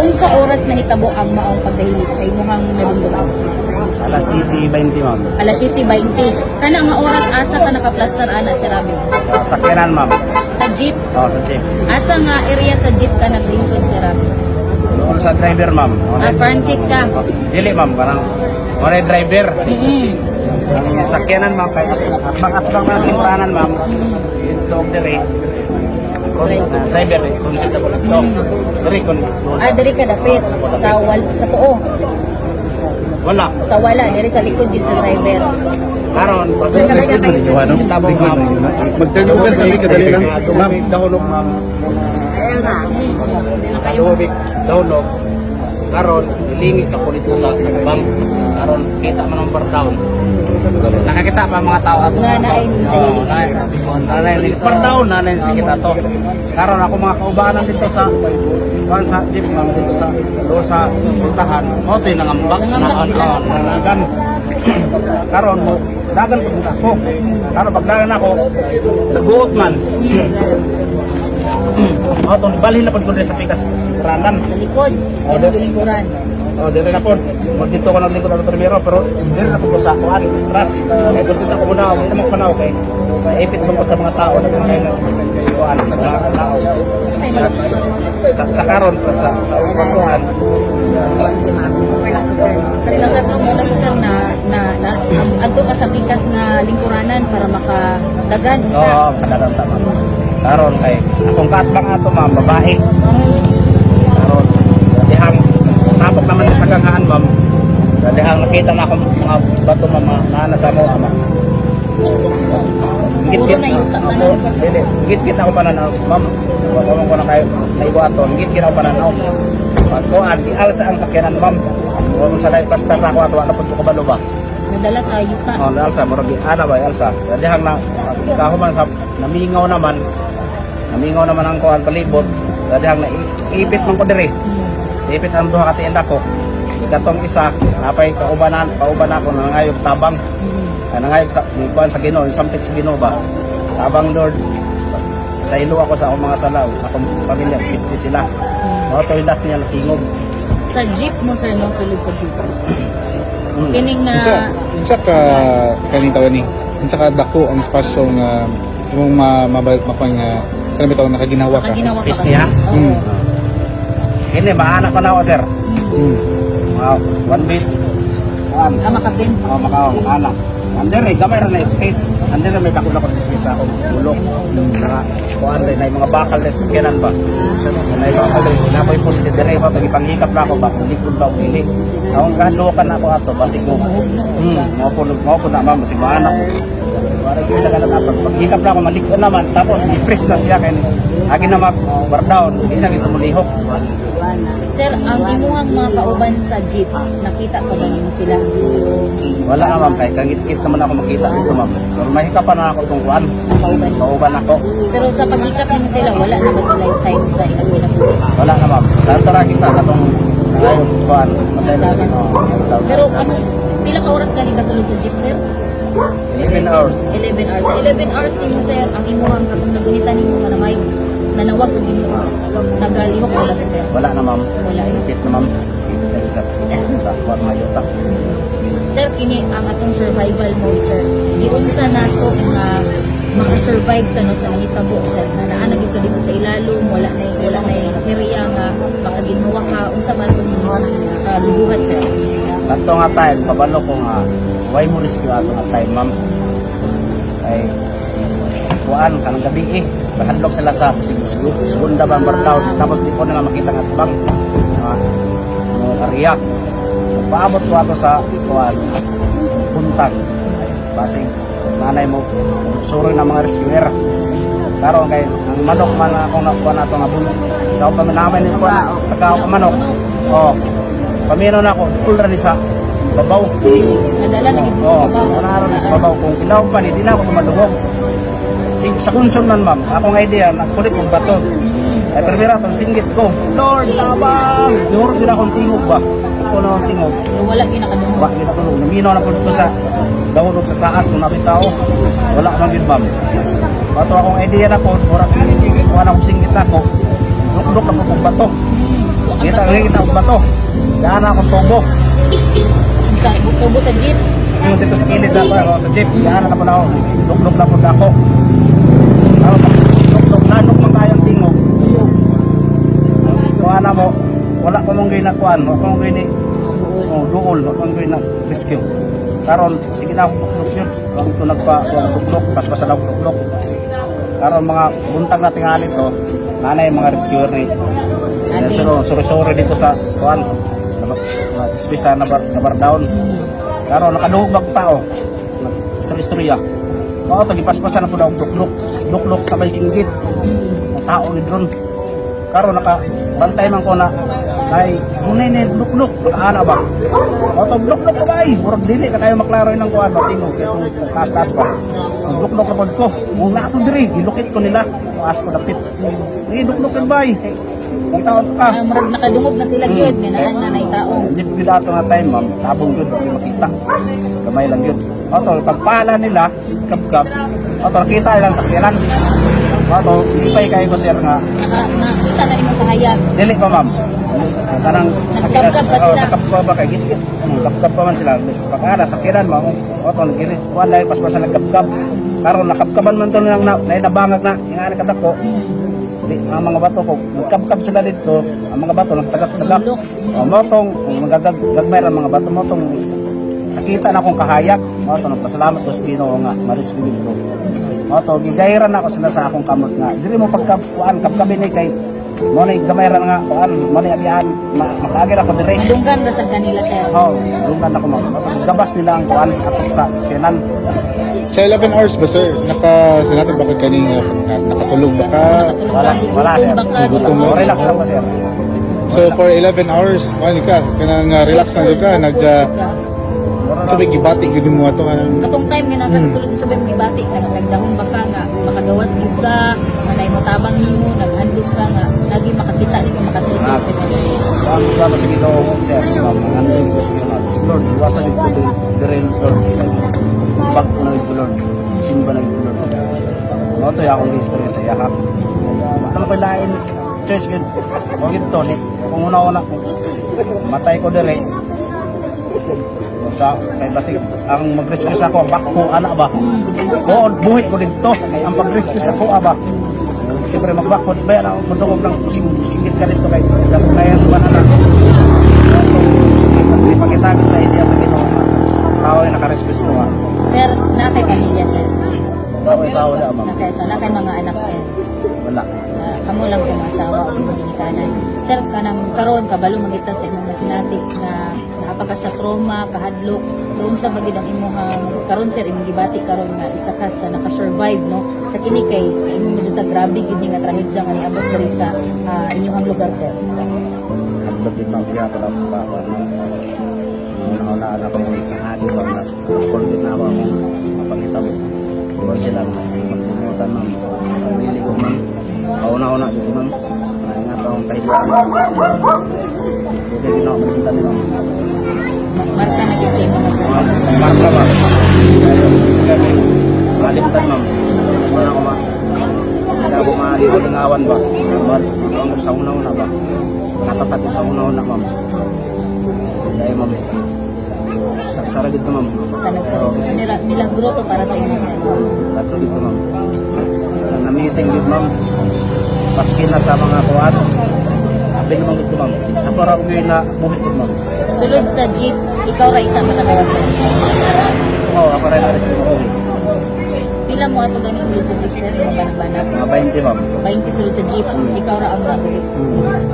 Unsa oras nahitabo ang maong pagdahilik sa imuhang nadumduman? Alas 7:20, ma'am. Alas 7:20. Kana nga oras, asa ka nakaplastar ana, Sir Rabi? Sa sakyanan, ma'am. Sa jeep? Oh, sa jeep. Asa nga area sa jeep ka naglingkod, Sir Rabi? Doon sa driver, ma'am. Ah, front seat ka. Dili, ma'am, parang wala driver. Ang sakyanan, ma'am, kay atbang-atbang na lingkuranan, ma'am. Ito dire. Driver, eh, kung sa ko lang. Dire kon. Ah, diri ka dapit sa tuo. Wala. Sa wala, diri sa likod yun sa driver. Karon, Likod man ninyo, ano? Likod man ninyo. Mag-turn over sa kadali lang. Ma'am, Dahulog, ma'am. Tubig dahulog. Karon, ilingi sa kulit sa bang. Karon, kita man ang bar down. Nakakita pa mga tao ato. Nga naay Oo, naay bar down na naay kita to. Karon ako mga kaubanan dito sa kuan sa jeep, ma'am, dito sa doon sa puntahan. Mo to'y nangambak Nangambak sila. Na nanagan. Karon mo dagan pud ako. Karon pagdagan ako, naguot man. Mao to balhin na pud ko diri sa pikas ranan. Sa likod, Oh, sa lingkuran. Oh, diri na po. Mag dito ko naglingkod ato primero, pero diri na po ko sa kuan, tras. Kay gusto ta ko muna ako mo panaw kay ipit man ko sa mga tao na kay kuan mga tao. Sa karon sa kuan. Lang katlo mo na, sir, na adto ka sa pikas nga lingkuranan para makadagan Oo, ka. kadalan ta, ma'am. Karon kay akong kaatbang ato, ma'am, babae. Karon dihang tapok naman sa ganghaan, ma'am. Dihang nakita na akong mga bato, ma'am, na sa mo, ma'am. Puro na yuta tanan. Dili, git-git ako pananaw, ma'am. Wala ko na kayo naigo ato. Git-git ako pananaw. Pagkuan, di alsa ang sakyanan, ma'am. Wala sa lahi basta na ako ato, wala pud ko kabalo ba. Nadala sa yuta. Oh, alsa murag di ana ba alsa. Dihang na kahuman sa namingaw naman. Namingaw naman ang kuan palibot. Dihang na ipit man ko diri. Ipit ang duha ka tienda ko. Ikatong isa, napay kaubanan, kauban ako nangayog tabang. Ay, nangayog sa kuan sa Ginoo, sampit sa Ginoo ba. Tabang, Lord. Sa ilo ako sa akong mga salaw, akong pamilya, safety sila. Mga to last niya natingog. Sa jeep mo, sir, no, sulod sa jeep. Kining na unsa unsa ka kaning tawag ni? Unsa ka dako ang espasyo nga imong ma makuan nga kanang bitaw nakaginawa ka? Nakaginawa ka Space ba? niya? Oo. Kini maana pa na ako, sir. Wow, one bit. One. Ah, makabend. Oh, makaw, makaana. Andere, gamay ra na space. Andere may bakul ako space sa akong ulo. Naka, kuan rin, na mga bakal na sakyanan ba. Na bakal rin, na ako'y poste dire ba, pag ipanghikap na ako ba, likod ba, pili. Akong kahadlukan na ako ato, basig mo. Mao po na, ma'am, basig maana ko. Wala ko lang alam pag paghikap na ako, malikod naman, tapos i-press na siya, kaya agi na mag bar down, hindi na kita mulihok. Sir, ang imuhang mga kauban sa jeep, nakita pa ba nimo sila? Wala na, ma'am, kay kangit-kit naman ako makita dito, ma'am. Pero mahikapan na ako itong kuan. Kauban. Kauban ako. Pero sa paghikap nimo sila, wala na ba sila sign sa ilang kinabuhi? Wala na, ma'am. Dato ra isa katong ayon kuan, masaylo sa Ginoo. Pero ano, pila ka oras galing ka sulod sa jeep, sir? 11 hours. 11 hours. Sa 11 hours nimo, sir, ang imuhang katong nagunitan nimo nga namay nanawag og Ginoo. Nagalihok wala sa sir? Wala na, ma'am. Wala eh. Ipit na, ma'am. Ipit sa sa kuan mga yuta. Sir, kini ang atong survival mode, sir. Giunsa nato nga makasurvive ta no sa nahitabo, sir? Na naa na gyud ka dito sa ilalom, wala na area nga makaginhawa ka. Unsa ba atong gibuhat, sir? Kato nga time kabalo ko nga why mo rescue ato nga time, ma'am. Ay kuan kanang gabi eh. Kahadlok sila sa segunda ba ang bardaw, tapos di ko na lang makita nga atbang mga mga area. Paabot ko ato sa kuan buntag. Ay, basig nanay mo suroy na mga rescuer. Karon kay ang manok man akong nakuha na ato nga bulo. Sa pa namin ni kuan pagka ako manok. Oh. Pamino na ako, ulra ni sa babaw. Nadala na gyud Oh, sa babaw. wala ni sa babaw kung ilaw pa ni di na ako tumadungog. Si, sa kunson man, ma'am, akong idea, nagkulit kong bato. Ay, pero mira, itong singgit ko. Lord, tabang! Duhurot din akong tingog ba? Ako na akong tingog. Pero wala gyud nakadungog. Wa, gid ako nung naminaw na po ko sa dahulog sa taas kung natin tao. Wala man gid, ma'am. Ato akong idea na po, mura kuha na akong singgit ako. Dukduk ako kong bato. Wa ka Kita bato. kita og bato. Daan akong tubo. Sa tubo sa jeep. Yung dito sa kilid sa ako sa jeep, daan na po na ako. Luklok na po na ako. Karon luklok na nuk man kayong tingog. So ana mo, wala pa mong gay nakuan, wala pa mong gay ni oh, duol, wala pa mong gay na rescue. Karon sige na ako luklok yun. Wala ko nagpa wala luklok, paspasan ako luklok. Karon mga buntag na tingali to, nanay mga rescuer ni. Ate. Suro suro dito sa kuan. Space sa nabar down. Karon nakaduhog tao. Istorya-istorya. Mao to gipaspasan na po daw luklok, luklok sa may singgit. Ang tao ni drone. Karon naka bantay man ko na ay dunay ni luklok nakaana ba. Mao to luklok ko ba ay murag dili na kayo maklaro ng kuan ba tingog kay taas-taas ba. Ang luklok na pod ko. Mung naa to diri gilukit ko nila. Taas ko dapit. Ni luklok kan bay. Ang taon ka. Ah, murag nakadungog na sila gyud nga naan na nay tao. Jeep gyud ato nga time, ma'am, tabong gyud di makita. Gamay lang gyud. Ato pagpala nila si Kabkab. Ato nakita nilang sakyanan. Ato lipay kayo ko, sir, nga Naka, nakita na nimong kahayag. Dili pa, ma'am. Kanang Nagkabkab pa Oh, sila. sa kabkab ba kay gitgit. Kabkab pa man sila. Pagkala sakyanan mo. Ato giris kuan lahi paspasan nagkabkab. Karon nakabkaban man to nang na, na nabangag na ingani kadako. Di, ang mga bato ko, nagkabkab sila dito, ang mga bato nagtagak-tagak. Tulok. O motong, magagag gagmay ra mga bato motong nakita na akong kahayag. Mo to nagpasalamat ko sa Ginoo nga ma-rescue ko. Mo to gigayran ako sila sa akong kamot nga diri mo pagkapuan kabkabi ni kay mo na gamay ra nga kuan mo na agian makaagi ra ko diri. Madunggan ra sad kanila, sir. Oh, dunggan ako, ma'am. Gabas nila ang kuan atok sa sakyanan. Sa 11 hours ba, sir, naka sinabi ba ka kaning nakatulog ba ka? Nakatulog Wala, ka, wala, gigutom sir. ba ka? Gigutom ba? Oh, relax lang ko, sir. So for 11 hours, kuan ka, kanang relax na jud ka, nag Mura sabi gibati gyud mo ato kanang Katong time nga nasa sulod sa mga gibati, nagdahom ba ka nga makagawas gyud ka, manay mo tabang nimo, naghandom ka nga lagi makakita nimo makatulog Ah. sa mga Kuan ko sa Ginoo, sir. Ma'am, ano ko sa Ginoo. Lord, iwasan yung ko diri, Lord. Bag ko na ito, Lord. Simba na ito, Lord. Mo to akong history sa iya ha. Wala ko lain choice gud. Mo gid to ni kung una-una kung matay ko diri sa kay basig ang mag-rescue sa ako bako ana ba. Oo, buhi ko didto ang pag-rescue sa ako aba. Siyempre magbakod ba yan ang mudungog lang singit ka dito kay kaya ba na ipakita sa idea sa Ginoo nga tao yung naka-rescue sa kuha. Sir, na kay pamilya, sir? Ako isawa na, ma'am. Na kay sa na kay mga anak, sir? Wala. Ah, kamo lang sa mga asawa o imong ginikanan. Sir, kanang karon kabalo magita sa imong nasinati na naapa ka sa trauma, kahadlok, doon sa bagid ang imong karon, sir, imong gibati karon nga isa ka sa naka-survive, no, sa kini kay kay imong medyo ta grabe gid ni nga trahedya nga niabot diri sa inyong lugar, sir. Hadlok din, ma'am, kaya pala pa ako ano. Una-una na ako adi ba na kulbit na ako akong mapangitabo. Diba sila magpumutan, ma'am. Pamili ko, ma'am. Kauna-una dito, ma'am. Nga taong kahibuan. Hindi ginoo malintan ni ma'am. Marka na gid sa imong sir. Marka ba? Kami, malimtan, ma'am. Wala ko ma. Hindi ako malingawan ba? Ang sa una-una ba? Natapat ko sa una-una, ma'am. Dahil, ma'am. Sara dito, ma'am. Tanag sir. Milagro to para sa imo, sir. Tatlo dito, ma'am. Amazing yun, ma'am. Paski na sa mga kuwan. Sabi naman dito, ma'am. Ako ra ko yun na buhit ko, ma'am. Sulod sa jeep, ikaw ra isa makagawas, sir? Oo, ako rin na-rescue ko. Pila mo ato gani sulod sa jeep, sir? Mga banag-banag. Mga 20, ma'am. 20 sulod sa jeep, ikaw ra ang nabuhi.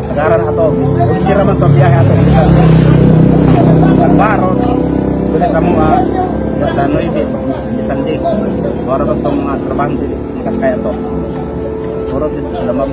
Sagaran ato. Sira man to biyahe ato bisa. Barbaros. Dili sa mga sa Nueve, Sandi. Wala ba tong mga trabante dili makaskaya to. Puro dito sila, ma'am.